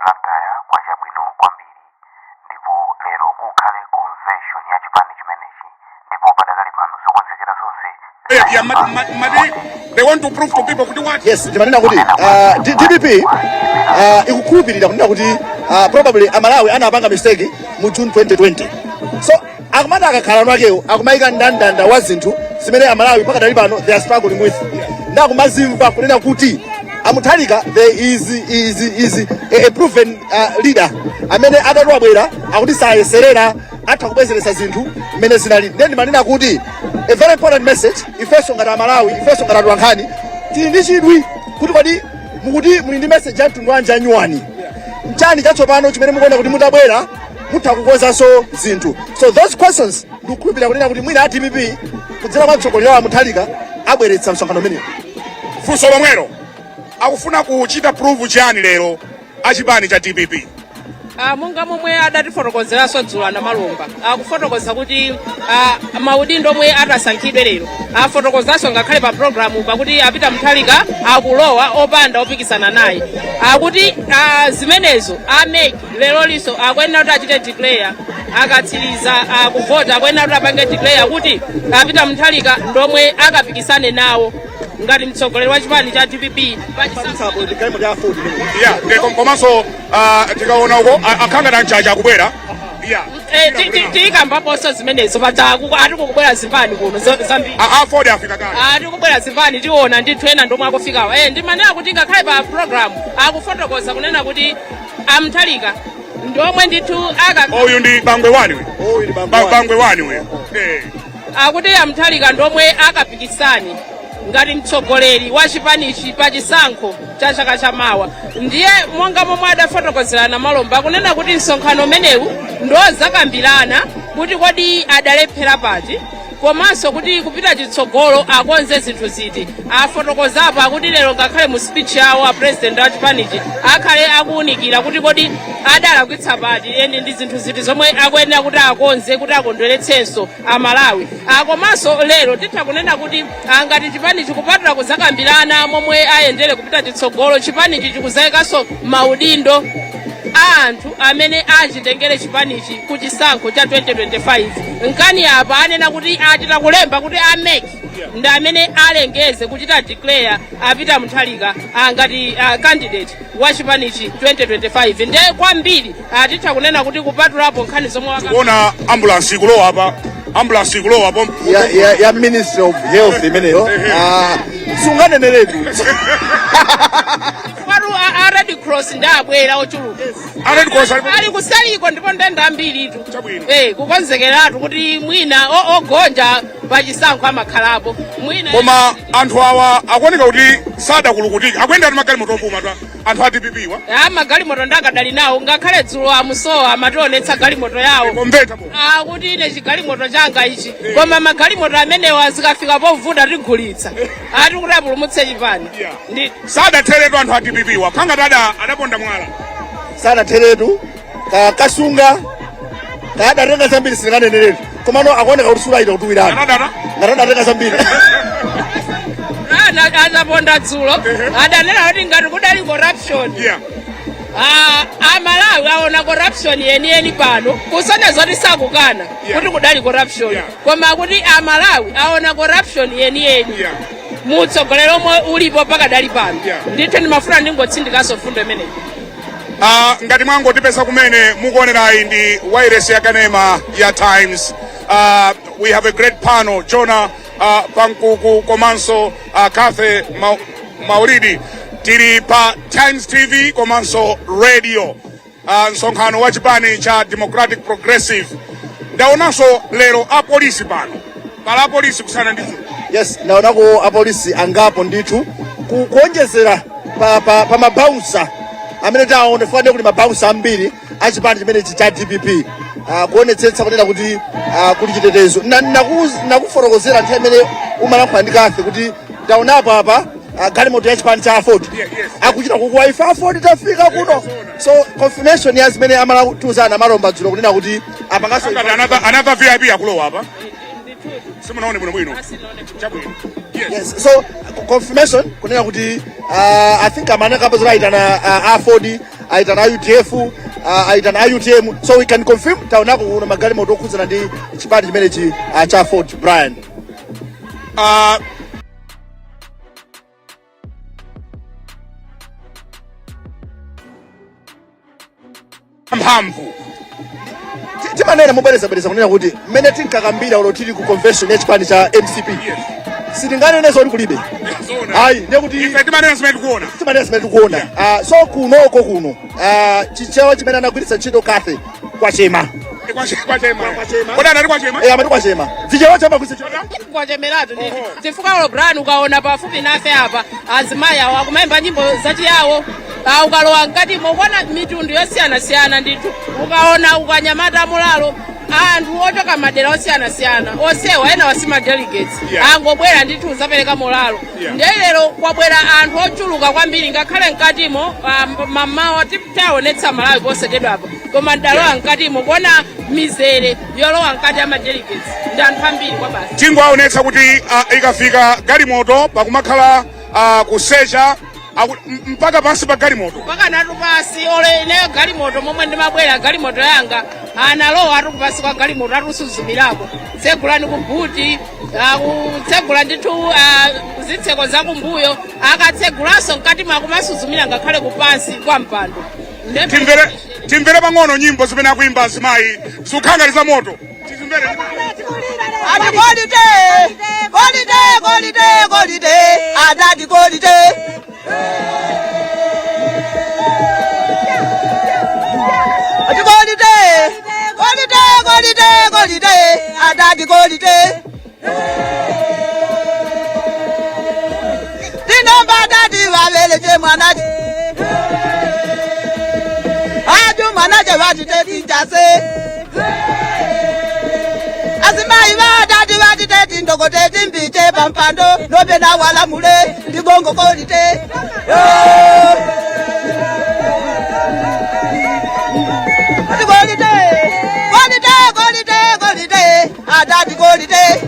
Blantyre kwacha bwino kwambiri, ndipo lero kukhale convention ya chipani chimenechi, ndipo padakali pano zokonzekera zonse Yeah, mati they want to prove to people kuti what? Yes, ndimanena kuti DPP ikukhulupirira kunena kuti probably Amalawi anapanga mistake mu June 2020. So akumati akakhala akewo akumayika ndandanda wa zinthu zimene Amalawi pakadali pano they are struggling with, ndakumazimva kunena kuti a Mutharika there is a proven leader amene atatu abwera akuti sayeserera, atha kubwezeretsa zinthu mmene zinali. Then ndimanena kuti a very important message, ifenso ngati Amalawi, ifenso ngati atolankhani, tili ndi chidwi kuti kodi mukuti muli ndi message ya mtundu wanji, anyuwani nchani chatsopano chimene mukuona kuti mutabwera mutha kukonzanso zinthu? So those questions, ndikukhulupirira kunena kuti mwina a DPP kudzera kwa mtsogoleri wawo Mutharika abweretsa msonkhano umenewu. Funso lomwelo, akufuna kuchita prove chani lero achipani cha DPP? Monga momwe adatifotokozeranso dzulo a Namalomba, akufotokoza kuti maudindo omwe atasankhidwe lero, afotokozanso ngakhale pa program pakuti a Peter Mutharika akulowa opanda opikisana naye. Akuti zimenezo a MEC lero liso akuyenera kuti achite declare akatsiriza kuvota, akuyenera kuti apange declare kuti a Peter Mutharika ndomwe akapikisane nawo ngati mtsogoleri wa chipani cha DPP pa chisankho. Galimoto ya Ford imeneyi. Yeah, komanso tikaona uko akhanga na mchacha akubwera, yeah. Tiyikambaponso zimenezo paja ati kukubwera zipani kuno zambiri. A Ford afika kale. Ati kubwera zipani, tiona ndithu ena ndomwe akufikawo. Ndimanena kuti ngakhale pa program akufotokoza kunena kuti a Mutharika ndomwe ndithu aka Uyu ndi Bangwe wani uyu. Uyu ndi Bangwe wani. Bangwe wani uyu. Akuti a Mutharika ndomwe akapikisani ngati mtsogoleri wa chipanichi pa chisankho cha chaka chamawa. Ndiye monga momwe adafotokozerana Malomba kunena kuti msonkhano umenewu ndozakambirana kuti kodi adalephera pati, komanso kuti kupita chitsogolo akonze zinthu ziti. Afotokozapo akuti lero ngakhale mu speech yawo a president wa chipanichi akhale akuwunikira kuti kodi adalakwitsa pati eni ndi zinthu ziti zomwe akuyenera kuti akonze kuti akondweretsenso Amalawi. Komanso lero titha kunena kuti ngati chipanichi, kupatula kuzakambirana momwe ayendere kupita chitsogolo, chipanichi chikuzayikanso maudindo a anthu amene achitengere chipanichi ku chisankho cha 2025. Nkani apa anena kuti achita kulemba kuti a MEC ndi amene alengeze kuchita declare a Peter Mutharika ngati candidate wa chipanichi 2025. Nde kwambiri titha kunena kuti kupatulapo nkhani zomwe Kuona ambulance ikulowa apa, ambulance ikulowa apo. Ya Ministry of Health imeneyo. Ah, sunganeneretu. Patu a Red Cross ndi abwera ochuluka. A Red Cross ali kusaliko ndipo ndenda ambiritu. Chabwino. Kukonzekeratu kuti mwina ogonja pachisankho amakhalapo mwina. Koma anthu awa akuoneka kuti sadakulukutika, akuyenda ndi magalimoto opuma ta anthu a DPP wa. Magalimoto ndakadali nawo, ngakhale dzulo amusowa amationetsa galimoto yawo. Komveta po. Akuti ine chigalimoto changa ichi, koma magalimoto amenewa zikafika povuta tigulitsa, ati kuti apulumutse chipani. Ndi Sadatheretu anthu a DPP wa, khangati adaponda mwala. Sanatheretu, ka kasunga kaadatenga zambiri sitinganeneretu, komano akuoneka kuti sulaita kutuwirana. Adadata. Ngati adatenga zambiri. Adaponda dzulo, adanena kuti ngati kudali corruption, Amalawi aona corruption yeniyeni pano, kusonyeza kuti sakukana kuti kudali corruption, koma kuti Amalawi aona corruption yeniyeni mutsogoleri omwe ulipo pakadali pano. Ndithu ndimafuna ndingotsindikanso fundo imeneyi. Ngati mwangotipeza kumene, mukuonerayi ndi wireless ya kanema ya Times. We have a great panel, Jona Pankuku komanso Cathy Maulidi. Tili pa Times TV komanso radio, msonkhano wa chipani cha Democratic Progressive. Ndaonanso lero apolisi pano, pala apolisi kusana ndi dzulo. Yes, ndaonako apolisi angapo ndithu, kuonjezera pa ma bouncer amene taona fane kuti ma bouncer ambiri achipani chimenechi cha DPP, kuonetsetsa kunena kuti kuli chitetezo. Nakufotokozera nthawi imene umalankhula ndi Cathy kuti ndaonapo apa galimoto ya chipani cha Aford. Akuchita kukuwa, "Ife Aford tafika kuno." So confirmation ya zimene amalatiuzana Malomba dzulo kunena kuti apanganso Ngati another VIP akulowa apa, simunaone bwinobwino. Chabwino, yes. Yes, so confirmation kunena kuti I think amene kapaziraitana Aford. Aitana a UDF, aitana a UTM. So we can confirm, taonako kuno magalimoto okhudzana ndi chipani chimenechi cha AFORD, Brian. Mphamvu. Timanena mobwerezabwereza kunena kuti mmene tinkakambira ulo tili ku convention ya chipani cha MCP, sitinganene zoti kulibe, ayi. Ndiye kuti ife timanena zimene tikuona. Timanena zimene tikuona. So kunoko kuno, Chichewa chimene anagwiritsa ntchito Kathe, kwachema. Kwachema. Kwachema. Kodi anati kwachema? Eh, amati kwachema. Chichewa chamagwiritsa ntchito. Kwachemeratu ndithu, chifukwa olo Brian ukaona pafupi nafe apa, azimayi awo akumayimba nyimbo zachiyawo. Ukalowa mkatimo ukuona mitundu yosiyanasiyana ndithu. Ukaona ukanyamata mulalo, anthu ochoka madera osiyanasiyana osewa ena wasima delegates angobwera ndithu uzapereka molalo. Ndiye lero kwabwera anthu ochuluka kwambiri, ngakhale mkatimo mamawa taonetsa Malawi posachedwapa, koma ndalowa mkatimo kuona mizere yolowa mkati ya madelegates ndi anthu ambiri kwabasi. Tingowaonetsa kuti ikafika galimoto pakumakhala kusecha mpaka pansi pa galimoto. Mpaka natu pasi. Ole ineyo galimoto momwe ndimabwera, galimoto yanga analowa atu kupasi kwa galimoto, atusuzumirako, tsegulani ku boot, kutsegula ndithu zitseko zakumbuyo, akatsegulanso mkati mwakumasuzumira ngakhale kupansi kwa mpando. Timvere pang'ono nyimbo zimene akuimba azimayi, zikukhala ngati za moto. Tizimvere. Ati golide, golide, golide, golide, adati golide. Ati golide, golide, golide, golide, adati golide. Tinomba adati vaveleche mwanache. Aju mwanache vatitetichase. Azimayi vadati vatiteti ndokoteti mbiche pampando nopena walamule ndigongo kolite. Ati golide, golide, golide, golide, adati golide.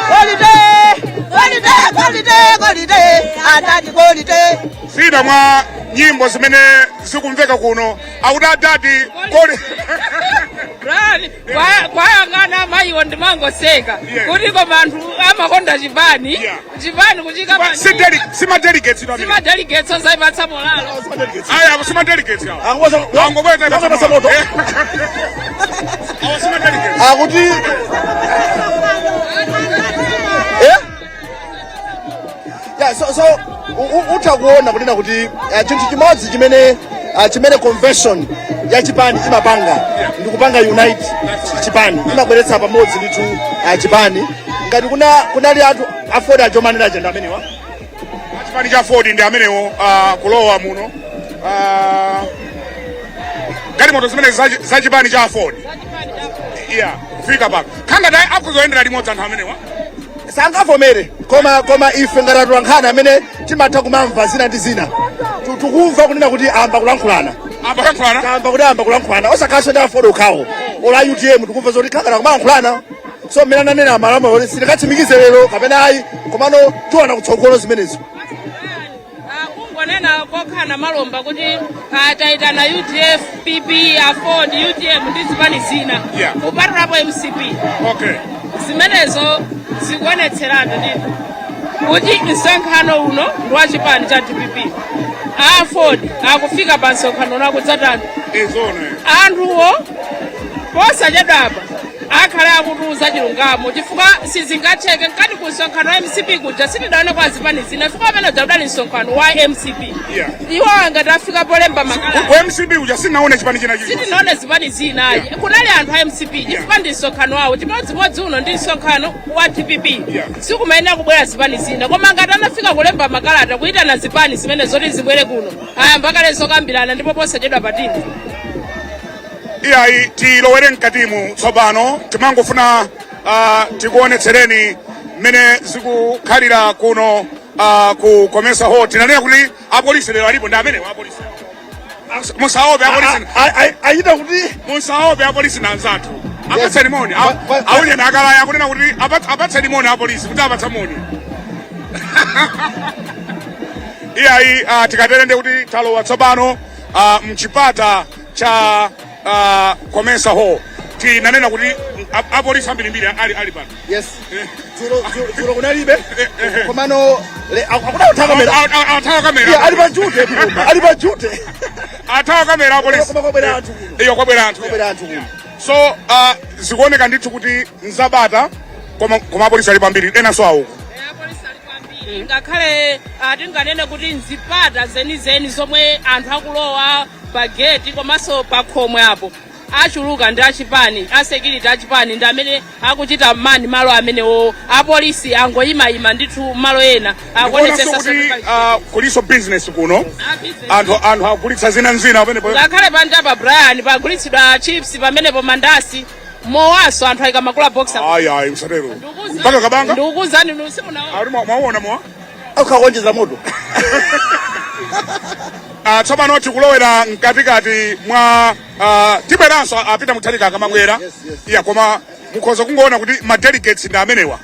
Golide, golide, golide, golide, adati golide. Zina mwa nyimbo zimene zikumveka kuno, akuti adati kodi. Brian, kwayang'ana mayiwo ndimangoseka kuti koma anthu amakonda chipani. Chipani kuchika. Si madelegates ino amene. Si madelegates ozaipatsa molalo. Aya, ako si madelegates awo. Angobweta. Angobweta moto. Awo si madelegates. Akuti eh? Yeah, so utha kuona kunena kuti chinthu chimodzi chimene convention ya chipani imapanga ndikupanga unite chipani, imabweretsa pamodzi ndithu chipani. Ngati kunali anthu AFORD achomanena agenda amenewa. Chipani cha AFORD ndi amenewo kulowa muno. Galimoto zimene za chipani cha AFORD, yeah, kufika pano khanga akuzoyendera limodzi anthu amenewa. Sangavomere, koma ife ngati atolankhani amene timatha kumamva zina ndi zina, tikumva kunena kuti amba kulankhulana. Amba kulankhulana. Tamba kuti amba kulankhulana, osakhalanso ndi AFORD okhawo, ola UTM, tikumva zoti khangana kumalankhulana. So mmene ananena amalama kuti sitikatsimikize lero kapena ayi, komano tiona kutsogolo zimenezo. Kungonena kokhana malomba kuti tayitana UDF, PP, AFORD, UTM ndi zipani zina kupatulapo MCP. Zimenezo zikuonetseratu ndithu kuti msonkhano uno ndi wa chipani cha DPP. AFORD akufika pa msonkhano uno akudzatani? Izona. Anthuwo posachedwapa akhale akutiuza chilungamo, chifukwa sizingatheke mkati ku msonkhano wa MCP kuja sitidaone kwa zipani zina, chifukwa amene uja udali msonkhano wa MCP. Iwo angati afika polemba makalata. Ku MCP kuja sinaone chipani china chilichonse. Sitinaone zipani zina ayi. Kunali anthu a MCP chifukwa ndi msonkhano wawo. Chimodzimodzi uno ndi msonkhano wa DPP. Sikumayenera kubwera zipani zina, koma ngati anafika kulemba makalata kuyitana zipani zimene zoti zibwere kuno, ayamba kale zokambirana ndipo posachedwa patini. Iyayi, tilowere mkatimu tsopano. Timangofuna tikuonetsereni mmene zikukhalira kuno ku Comesa Hall. Tinanena kuti apolisi lero alipo, ndi amenewo apolisi. Musaope apolisi. Ayita kuti Musaope apolisi na anzathu. Apatseni moni. Awunyeni akalaya akunena kuti apatseni moni apolisi, kuti apatsa moni. Iyayi, tikatere ndi kuti talowa tsopano mchipata cha Comesa Hall. Tinanena kuti apolisi ambirimbiri ali pano. Yes, dzulo kunalibe, komano akudakutha kamera. Athawa kamera. Yeah, ali pa duty, koma ali pa duty. Athawa kamera apolisi. Koma kwabwera anthu kuno. Iyo, kwabwera anthu. Kwabwera anthu kuno. So zikuoneka ndithu kuti nzabata, koma apolisi ali pambiri, enanso awuko. Apolisi ali kwambiri, ngakhale tinganene kuti nzipata zenizeni zomwe anthu akulowa pa geti komanso pa khomwe apo, achuluka ndi achipani, a security achipani ndi amene akuchita mani malo amenewo. Apolisi angoyimayima ndithu malo ena Ndikuonanso akuonetsetsa. kuti kuliso business kuno, anthu akugulitsa zina nzina pamenepo. Ngakhale panja pa, Brian, pagulitsidwa chips pamenepo, mandasi, mowaso, anthu ayika ma cooler box. Ayi, ayi, usatero, mpaka kabanga. Ndikukuuzani, simunaona. Ali mwaona mowa. Akukhakonjeza moto. Tsopano tikulowera mkatikati mwa tibweranso apita Mutharika akamabwera. Yes. Iya, koma mukhoza kungoona kuti ma delegates ndi amenewa.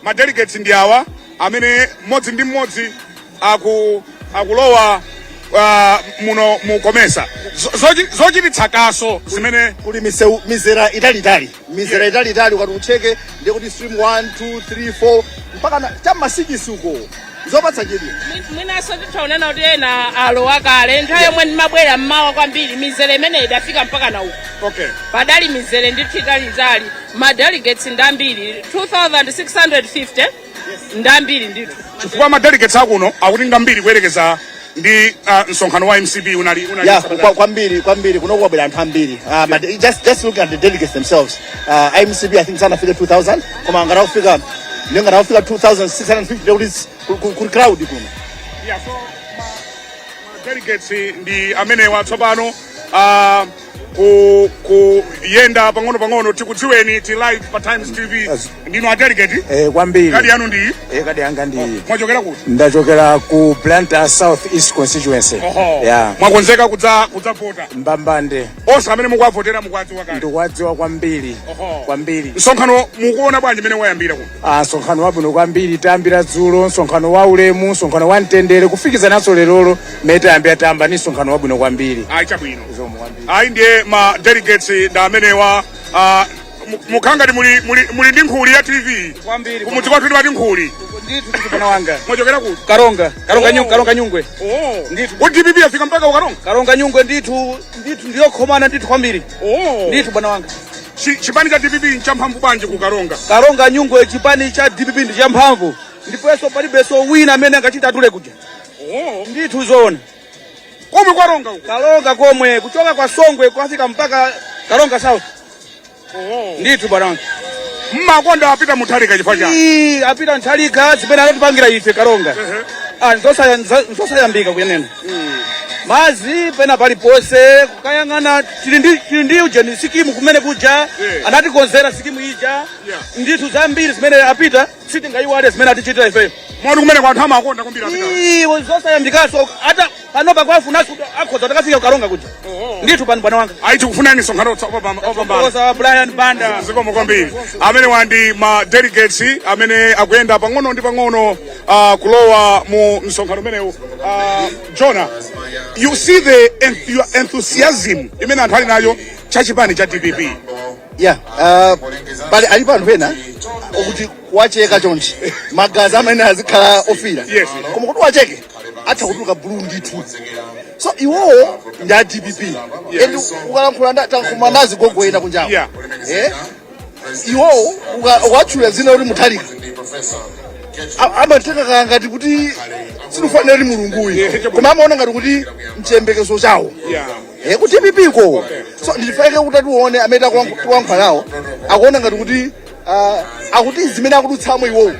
Ma delegates ndi awa amene mmodzi ndi mmodzi akulowa muno mu Comesa. Zochititsa kaso zimene Kuli miseu, mizera italitali, mizera italitali. Ukati ucheke, ndiye kuti stream 1, 2, 3, 4 mpaka cham'ma 6 uko, zopatsa chidwi. Mwinanso tithaonena kuti ena alowa kale. Nthawi yomwe ndimabwera mmawa kwambiri, mizere imene idafika mpaka na uko. Padali mizere ndithu italitali. Ma delegates ndi ambiri, 2650 ndi ambiri ndithu. Chifukwa ma delegates akuno akuti ngambiri kuyerekeza ndi msonkhano wa MCP unali Yeah, kwambiri kwambiri. Kuno kwabwera anthu ambiri. But just look at the delegates themselves. MCP, I think, sanafike 2000, koma ngati akufika 2650, kuti kuli crowd kuno. Yeah, so ma delegates ndi amenewa tsopano kuyenda pang'ono pang'ono. Tikudziweni, ti live pa Times TV. Ndinu a delegate? Eh, kwambiri. Kadi yanu ndi? Eh, kadi yanga ndi. Mwachokera kuti? Ndachokera ku Blantyre South East constituency. Yeah. Mwakonzeka kudzavota? Mbambande. Onse amene mukuwavotera mukuwadziwa kale? Ndikuwadziwa kwambiri. Kwambiri. Msonkhano mukuona bwanji mmene wayambira kuno? Ah, msonkhano wabwino kwambiri. Tayambira dzulo msonkhano wa ulemu, msonkhano wa mtendere, kufikiza naso lerolo mmene tayambira, tayamba ni msonkhano wabwino kwambiri. Ayi, chabwino. Zikomo kwambiri. Ayi, ndiye ma delegates ndi amenewa. Mukhangati muli ndi nkhuli ya TV. Kwambiri. Kumudzi kwathu timati nkhuli. Ndithu ndithu, bwana wanga. Mwachokera kuti? Karonga, Karonga. Oh. Karonga Nyungwe. Oh. Ndithu. Kuti DPP afika mpaka ukaronga? Karonga Nyungwe, ndithu ndithu, ndiyokhomana ndithu kwambiri. Ndithu, bwana wanga. Chipani cha DPP nchamphamvu bwanji ku Karonga? Karonga Nyungwe, chipani cha DPP ndi champhamvu, ndiponso palibenso wina amene angachita atule kuja. Ndithu, zoona. Komwe kwaronga uko? Karonga komwe, kuchoka kwa Songwe kukafika mpaka Karonga South. Ndithu, bwana wanga. Mmakonda apita Mutharika chifukwa chani? Ii, apita Mutharika, zimene anatipangira ife Karonga, ah, nzosayambika kuyenena mazi pena paliponse kukayang'ana. Tili ndi ujeni scheme kumene kuja. Anatikonzera scheme ija. Ndithu, zambiri zimene apita sitingayiwale zimene atichitira ifeyo. Moni kumene kwa anthu amakonda kwambiri apita. Ii, zosayambikanso, ata panopa kwafunaso akhoza takafika kukaronga kuja. Ndithu pano, bwana wanga. Ayi, tikufunani msonkhano opambana. Oza Brian Banda. Zikomo kwambiri. Amene wandi ma delegates amene akuyenda pang'ono ndi pang'ono kulowa mu msonkhano umenewu. Jonah, you see the your enthusiasm imene anthu ali nayo cha chipani cha DPP. Yeah, pali alipo anthu ena okuti kuwacheka chonchi, magazi amene azikhala ofira. Koma kuti wacheke, atha kutuluka blue ndithu. So iwowo ndi a DPP, and ukalankhula takumana nazi gogoyenda kunjawo. Iwowo ukatchula dzina kuti Mutharika, amatenga ngati kuti silufanira kuti Mulunguyi, koma amaona ngati kuti mchiyembekezo chawo kuti DPP ko. So ndifanike kuti atione amene takulankhula nawo akuona ngati kuti akuti zimene akudutsamo iwowo,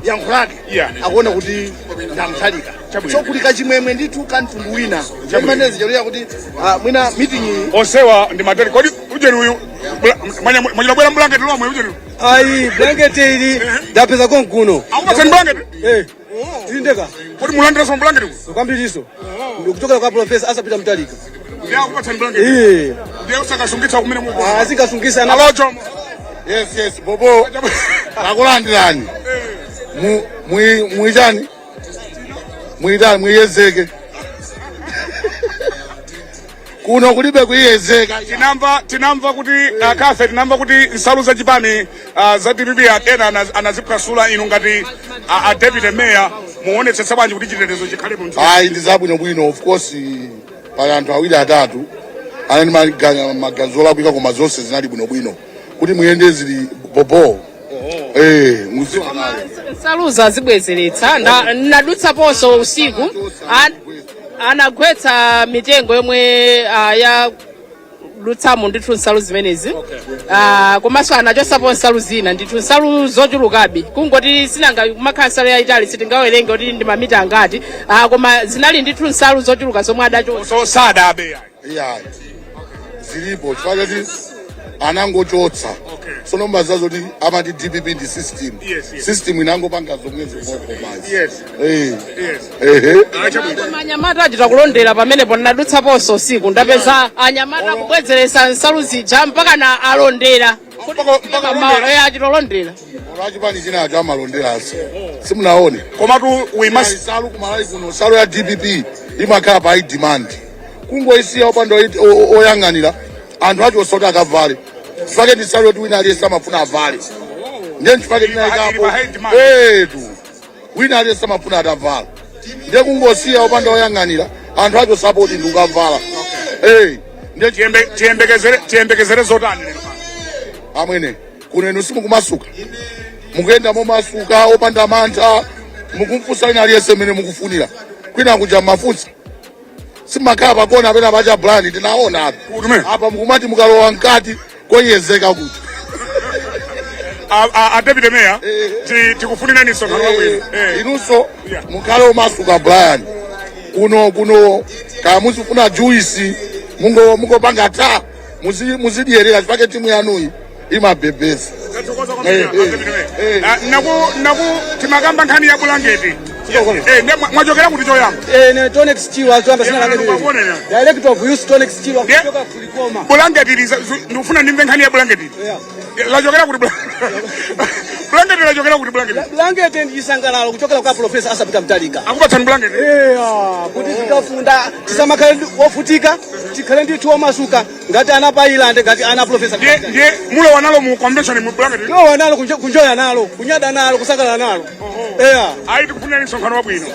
yankho lake akuona kuti ndamutharika. Chabwino. So kuli kachimwemwe ndithu kamtundu wina chimenezi chakuti kuti mwina meeting iyi. Onsewa ndi madele. Kodi ujeni uyu mwanyabwera mbulangeti lomwe ujeni? Ayi, blanketi ili ndapeza konkuno. Akupatsani blanketi? Eh, ili ndeka. Kodi mulandiranso mbulangeti ku? Kwambiriso, ndikuchokera kwa Profesa Asapita Mutharika. Ndiye akupatsani blanketi? Eh. Ndiye usakasungitsa kumene muko? Azikasungisa. Alo, Jomo. Yes, bobo, takulandirani. Mu mwi mwichani? Mwitani mwiyezeke. Kuno kulibe kuyezeka. Tinamva kuti kafe tinamva kuti nsalu za chipani za DPP ena anaziphwasula. Inu ngati a deputy mayor muonetsetsa bwanji kuti chitetezo chikhale mu mzinda? Ayi, ndi zabwinobwino. Of course pali anthu awiri atatu anali maganizo olakwika, koma zonse zinali bwinobwino kuti muyende, zili bobo. Muziwa kale. Nsaluzo azibwezeretsa. Nadutsaponso usiku, anagwetsa mitengo yomwe ya dutsamo ndithu nsalu zimenezi. Komanso anachosapo nsalu zina ndithu, nsalu zochulukabe. Kungoti sinanga kumakhala nsalu yayitali, sitingawerenge kuti ndi mamita angati, koma zinali ndithu nsalu zochuluka zomwe adachotsa. So sadabe ayi? Iyayi, zilipo chifukwa choti anangochotsa. Sono mbaza zoti amati DPP ndi system. System inangopanga zomwezo compromise. Ehe. Chabwino. Koma anyamata achita kulondera pamenepo. Ndinadutsaponso usiku, ndapeza anyamata kubwezeretsa nsalu zija, mpaka na alondera. Mpaka kulondera? Achita kulondera. Olachipani chinacho amalonderanso, simunaone? Komatu we must Nsalu kumalawi kuno, nsalu ya DPP imakhala pa high demand. Kungoisiya opanda oyang'anira, anthu achosa kuti akavale. Chifukwa ndi nsalu yoti wina aliyense amafuna avale, ndiye nchifukwa Ili tinayikapo. pa high demand. Etu, wina aliyense amafuna atavala, ndiye kungosiya opanda oyang'anira, anthu achosapo kuti ndikukavala. Ndiye Tiyembekezere zotani lero pano? Amwene, kuno inu simukumasuka, mukuyenda momasuka opanda mantha, mukumfunsa wina aliyense mmene mukufunira. Kwina kuja mmafunsa, simakhala pakona pena pacha brand tinaona apa. Kuti Apa mukumati mukalowa mkati koyezeka kuti A deputy mayor, tikufunirani msonkhano wabwino. Inunso mukhale omasuka, Brian. Kuno kaya muzifuna juice, mungopanga ta muzidyerera chifukwa timu yanuyi imabhebhesa. Tathokoza kwambiri, a deputy mayor. Eh. Naku timakamba nkhani ya bulangeti. Ne mwachokera kuti choyamba? Ne Tonex Chilwa, choyamba sina Yeah, lake. mukuonera. Director of Youth Tonex Chilwa kutoka Kulikoma. Bulangeti ndikufuna ndimve nkhani ya bulangeti. Lachokera kuti bulangeti? Lachokera kuti bulangeti? Blanket ndi chisangalalo kuchokera kwa Professor Arthur Peter Mutharika. Akupatsani bulangeti? Yeah, kuti tikafunda tisamakhale wofutika, tikhale ndithu womasuka ngati ana pa Ireland, ngati ana Professor. Ndiye mulowa nalo mu convention mu bulangeti? Lowa nalo, kunjoya nalo, kunyada nalo, kusangalala nalo. Yeah. Ayi, tikufunirani msonkhano wabwino.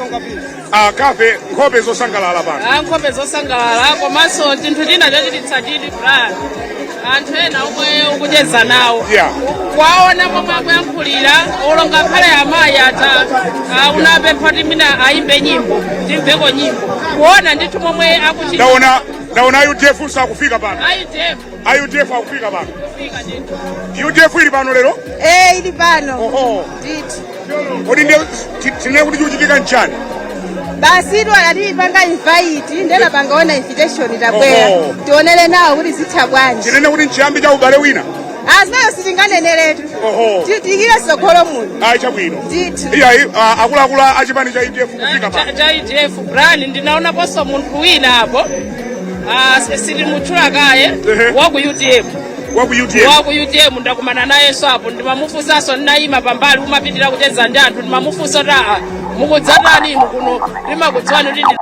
Ah, kafe nkhope zosangalala pano. Ah, nkhope zosangalala, komanso chinthu china chochititsa chidwi, Brian, anthu ena omwe ukucheza nawo kwaona momwe akuyankhulira, olo ngakhale amayi ata unapempha kuti mina ayimbe nyimbo, timveko nyimbo, kuona ndithu momwe akuchita. Ndaona UDF akufika pano. UDF. UDF akufika pano. Kufika ndithu. UDF ili pano lero? Eh, ili pano. Oho. Ndithu. Kodi ndiye tinene kuti chikuchitika nchani? Basi tu anatipanga invite, ndena pangaona invitation, tabwera. Tionere nawo kuti zitha bwanji. Tinene kuti nchiyambi cha ubale wina? Azimayo sitinganeneretu. Tikire sogolo muno. Ayi, chabwino. Ndithu. Iyayi, akuluakulu achipani cha UDF kufika pano. Cha UDF, Brian, ndinaonaponso munthu wina apo. Ah, sitimutchula kaye. Wa ku UTM. Wa ku UTM. Wa ku UTM ndakumana nayenso apo, ndimamufunsanso, ndinayima pambali kumapitira kucheza ndi anthu, ndimamufunsa kuti aa, mukudzatani inu kuno, timakudziwani kuti ndi